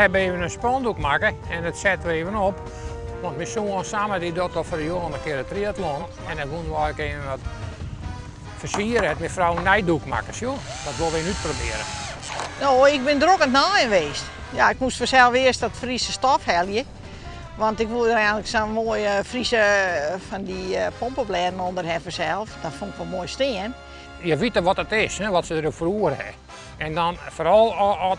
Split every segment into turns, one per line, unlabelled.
hebben even in spandoek makke en dat setten we even op. Want myn soan Samme dy docht al foar de njogende kear de triatlon en dan woene we ek even wat fersiere. Hat myn frou in nij doek makke, sjoch. Dat wolle we even útprobearje.
No, ik bin drok oan it naaien west. Ja, ik moast fansels earst dat Fryske stof helje. Want ik woe der eigenlik sa'n moaie Fryske fan dy pompeblêden ûnder ha fansels. Dat fûn ik wol moai stean.
Je witte wat it is, wat se der foar oer ha. En dan foaral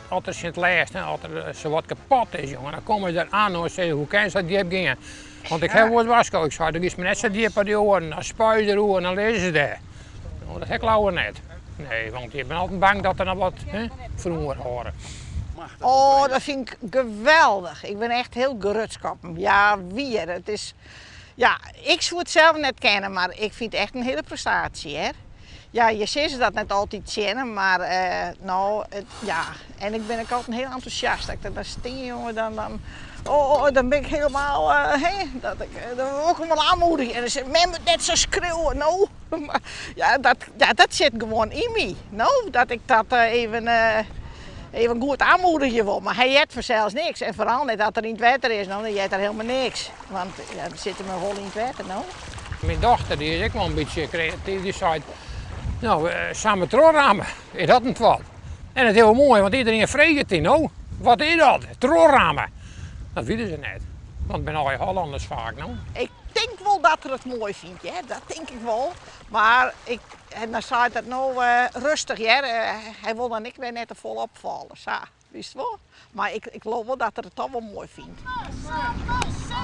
as er tsjin it lêst, as er sawat kapot is, jonge, dan komme se der oan en sizze, hoe kin sa djip gean? Want ik ha wolris warskôge, ik sei, do giest mar net sa djip as dy oaren, dan spuie se deroer en dan lizze se dêr. No, dat ha ik leaver net. Nee, want je binne altyd bang dat der noch wat fan oerhâlde.
Oh, dat fyn ik geweldich. Ik bin echt hiel grutsk op him. Ja, wier. It is, ja, ik soe it sels net kinne, mar ik fyn it echt in hiele prestaasje, hear. Ja, je sizze dat net altyd tsjin him, mar no, it, ja. En ik bin ek altyd hiel entûsjast. As ik der dan stean, jonge, dan, dan, oh, dan bin ik helemaal, hè, dat ik, dan wol ik him wol oanmoedigje. En dan seit mem moat net sa skriuwe, no. Mar ja, dat, ja, dat sit gewoan yn my, no. Dat ik dat even, even goed oanmoedigje wol. Mar hy heart fansels niks. En foaral net as er yn it wetter is, no, dan heart er helemaal niks. Want ja, dan sit er mei holle yn it wetter, no.
Myn dochter dy is ek wol in bytsje kreatyf, dy seit, no, samen trochramme, is dat in twad? En it is wol moai, want iderien freget dy no, wat is dat, trochramme? Dat witte se net, want it binne allegear Hollanners faak, no.
Ik tink wol dat er it moai fynt, hear, dat tink ik wol. Mar ik, en dan seit er no rêstich, hear, hy wol dan ek wer net te folle opfalle, sa. Witst wol? Mar ik, ik leau wol dat er it toch wol moai fynt. Set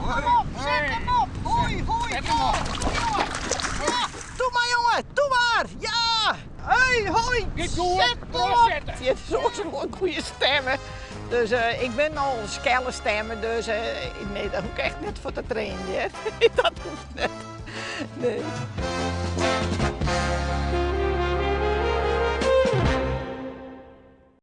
him op, set him op. Hoi, hoi. Set him op. Ja, doe mar jonge, doe mar. Ja. Hey, hoi. Set him op. Ja, it is oars wol in goede stemme. Dus uh, ik bin al skelle stemme, dus uh, nee, daar hoef ik echt net foar te trainen. Dat hoecht net. Nee.